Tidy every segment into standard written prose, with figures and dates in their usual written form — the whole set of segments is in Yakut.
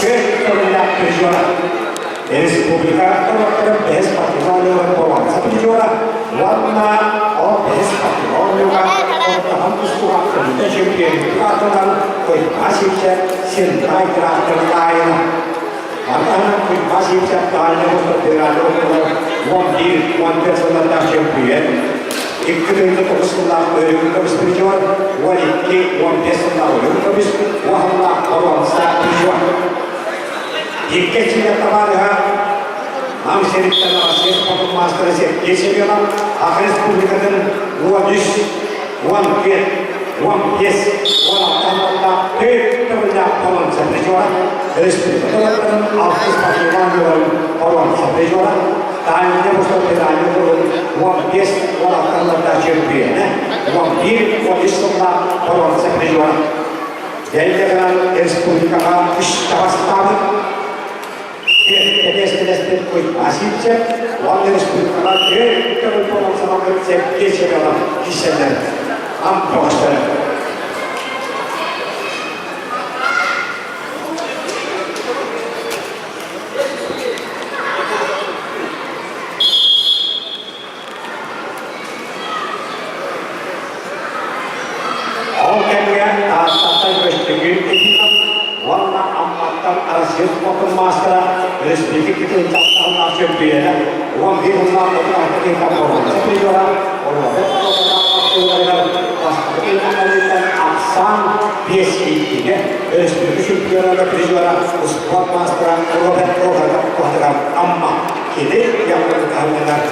Түөрт төгүллээх призера. Республика норуоттарын бэһис патримонияларын боруонса призера уонна ол бэһис патримониуга ортоһон тустууга көлүтэ чемпионун аатынан Куйма Сивцев Сентай трактор таайына. Маны Куйма Сивцев Дальний Восток федеральный округар 11-14 сыллардаах чемпион, 2 9 сыллаах өрүгүн көмүс призер, 12-15 сыллаах өрүгүн көмүс, уон боруонса призер. Икки силэ табаарыһа Нам сириттэн Россия спортун маастара Сергей Семенов Саха Республикатын 13, 14, 15, 16 сыллаах төрт төгүллээх боруонса призера, республика норуоттарын алтыс спортивнай боруонса призера, Дальний Восток федеральный округун 15, 16 сыллардаах чемпиона, 11, 13 сыллаах боруонса призера. Дэллэҕинэн республикаҕа үс табастаабыт миэстэлэспит Кузьма Сивцев уонна республикаҕа түөрт төгүл боруонсаламмыт Сергей Семенов киирсэллэр. Нам бөҕөстөрө. Ол кэмҥэ Тааттаттан көстүгү Ефимов уонна Амматтан Россия спортун маастара, республика таһымнаах чөмпүйүөнэ, 11 сыллаах 36 киһи боруонса призера, Роберт Тоботаах бастакы киһи ахсаан биэс иккигэ республика чемпионата призера, спорт маастара Роберт Тоботаах Амма кини японын таһымныгар.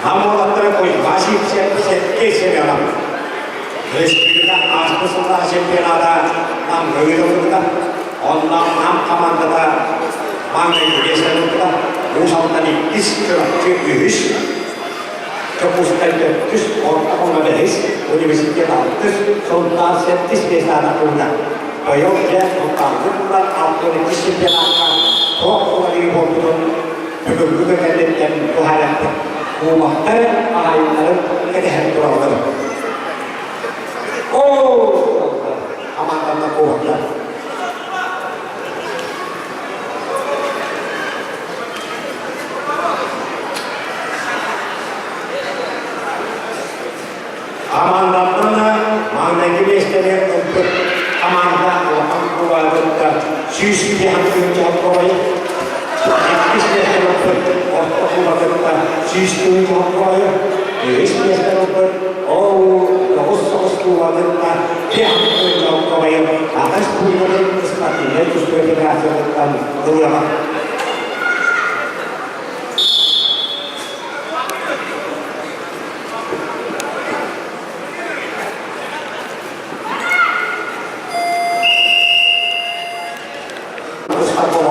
Аммалаттара Кузьма Сивцев, Сергей Семенов. Республика ааспыт сыллаах чемпионата Намга ыытыллыбыта. Онно Нам командата маҥнайгы миэстэни ылбыта. Уус Алдан иккис, Чурапчы үһүс, Дьокуускай төрдүс, Орто Халыма бэһис, университет алтыс, Сунтаар сэттис миэстэни ылбыта. Быйыл дьэ Сунтаарбыт ылар 62 чемпионакка туох уларыйыы буолбутун бүгүҥҥү кэнниттэн быһаарыахпыт. Куубактар хаһаайыннарын кэтэһэн тураллар. Оо! Хамаанданна куубактар. Хамаандаттан маҥнайгы миэстэни ылбыт хамаанда улахан кубаатыттан 150 тыһыынча холкуобай, иккис миэстэни ылбыт орто кубатыттан 100 тыһыынча холкуобайы, үһүс миэстэни ылбыт ол тоҕус соҕус кубатыттан 5 тыһыынча холкуобайы Саха Республикатын спортивнай тустуу федерациятыттан ылыаҕа.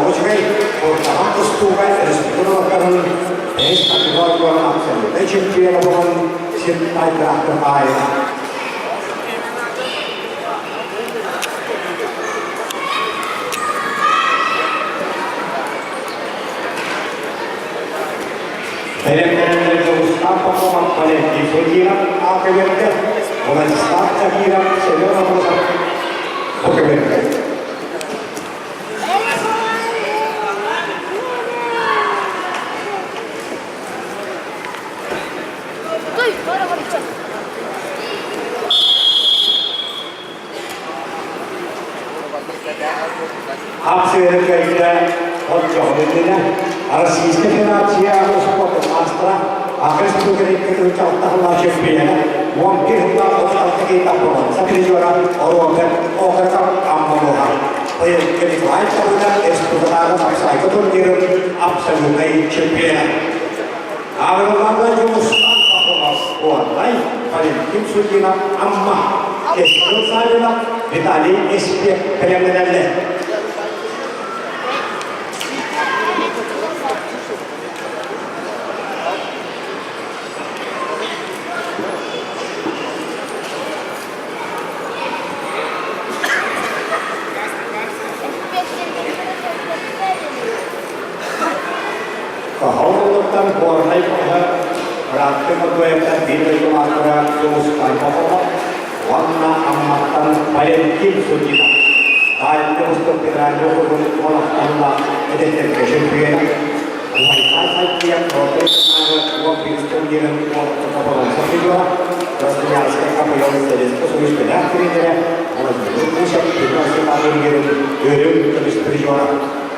Үчүгэй Ортаҕан тустууга республикаларын бэһис категорияҕа абсолютнай чемпиона буолан сир тайдаахтар аайы. Бэлэмнэнэллэр Дьулустаан Попов, Валентин Федиров аакыберде, Владислав Загиров, Семен Аммосов букаберде. Акция кэллэ отчоҕун иннинэ Российская Федерация спортун маастара, Аҕыс Республикатын чалтахла чемпиона, 11 сыллаах 36 киһи боруонса призера Роберт Окороков Аммолуха. Быйылгы Николай Чабыда республикатааҕы хапсаайга турнирын абсолютнай чемпиона. Агроларга Дьулустан Пахомов Горнай, Валентин Судинов Амма, Кэскил Савинов, Виталий Эспек бэлэмнэнэллэр. Хоһоонуттан Горнай баһа Бырааттыы Мордуоевтар биир дойдулаахтара Дьулустаан Попова уонна Амматтан Валентин Судинов. Дальний Восток федеральный округун олохтоһула эдэрдэргэ чөмпүйүөнэ. Уһайсай Сайдия Прокопий 11 турнирын уолаттарга боруонса призера, Красноярскай КПЛ Советский Союз бэлэх тренерэ Владимир Гусев Петр турнирын өрүн көмүс призера.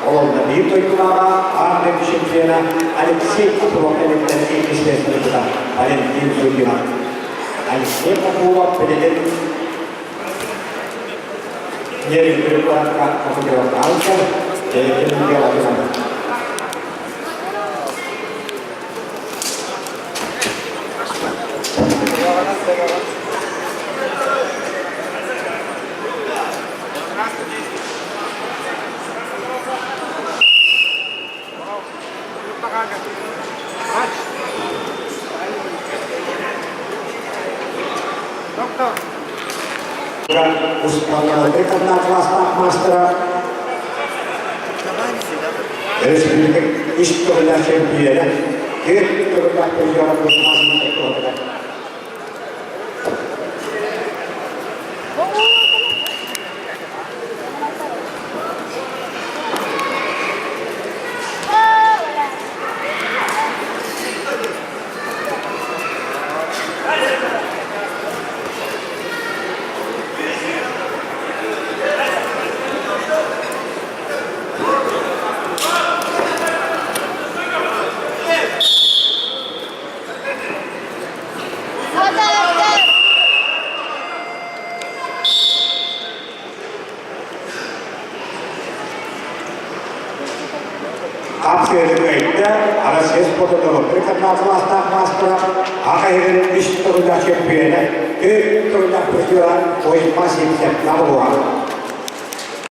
Олонно биир дойдулааҕа аан дойду чемпиона Алексей Копылов кэнниттэн иккис миэстэни тутар Валентин Судинов. Алексей Копылов билигин Нерюнгри куоракка командировкаҕа бэйэтин дьыалатынан. Класстаах маастара Республика үс төгүллээх чөмпүйүөнэ, түөрт төгүллээх призера туһатыгар. Апсыарыгайда Россия спортун прикарнатылаастаах маастара, аҕа иһигэр үс төгүллээх чөмпүйүөнэ, төрт төгүллээх призера Козьма Симсев набылуһар.